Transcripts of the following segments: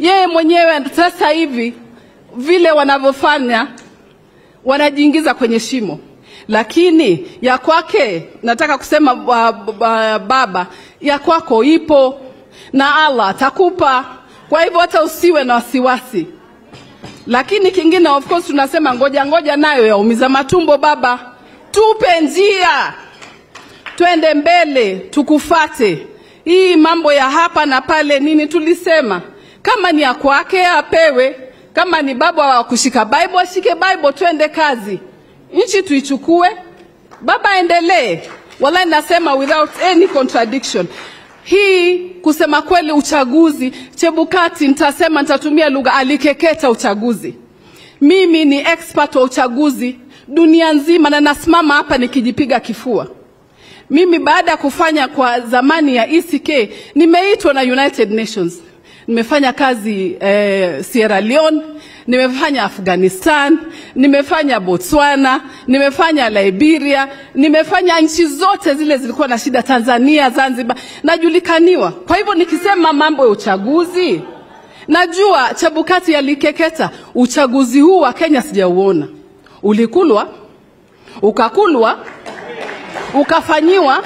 Yeye mwenyewe sasa hivi vile wanavyofanya wanajiingiza kwenye shimo. Lakini ya kwake, nataka kusema baba, ya kwako ipo na Allah atakupa. Kwa hivyo hata usiwe na wasiwasi. Lakini kingine of course tunasema ngoja ngoja nayo yaumiza matumbo baba. Tupe njia, twende mbele, tukufate. Hii mambo ya hapa na pale nini tulisema, kama ni ya kwake apewe, kama ni baba wa kushika Bible ashike Bible, twende kazi. Nchi tuichukue, baba endelee. Wallahi nasema without any contradiction. Hii kusema kweli uchaguzi, Chebukati nitasema, nitatumia lugha alikeketa uchaguzi. Mimi ni expert wa uchaguzi dunia nzima na nasimama hapa nikijipiga kifua. Mimi baada ya kufanya kwa zamani ya ECK nimeitwa na United Nations. Nimefanya kazi Sierra Leone, nimefanya Afghanistan, nimefanya Botswana, nimefanya Liberia, nimefanya nchi zote zile zilikuwa na shida, Tanzania, Zanzibar, najulikaniwa. Kwa hivyo nikisema mambo ya uchaguzi, najua Chebukati yalikeketa. Uchaguzi huu wa Kenya sijauona. Ulikulwa, ukakulwa, ukafanyiwa,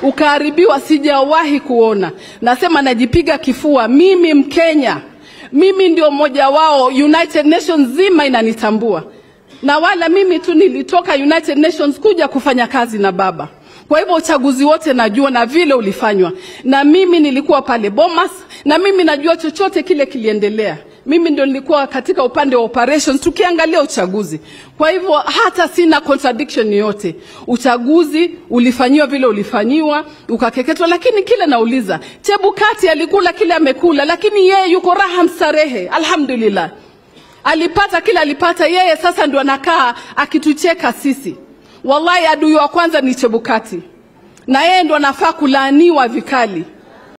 ukaharibiwa, sijawahi kuona. Nasema najipiga kifua, mimi Mkenya, mimi ndio mmoja wao, United Nations zima inanitambua. Na wala mimi tu nilitoka United Nations kuja kufanya kazi na baba. Kwa hivyo uchaguzi wote najua na vile ulifanywa. Na mimi nilikuwa pale Bomas, na mimi najua chochote kile kiliendelea. Mimi ndio nilikuwa katika upande wa operations tukiangalia uchaguzi. Kwa hivyo hata sina contradiction yote. Uchaguzi ulifanyiwa vile ulifanyiwa, ukakeketwa. Lakini kile nauliza, Chebukati alikula kile amekula, lakini yeye yuko raha mstarehe, alhamdulillah. Alipata kile alipata, yeye sasa ndio anakaa akitucheka sisi. Wallahi adui wa kwanza ni Chebukati. Na yeye ndo anafaa kulaaniwa vikali.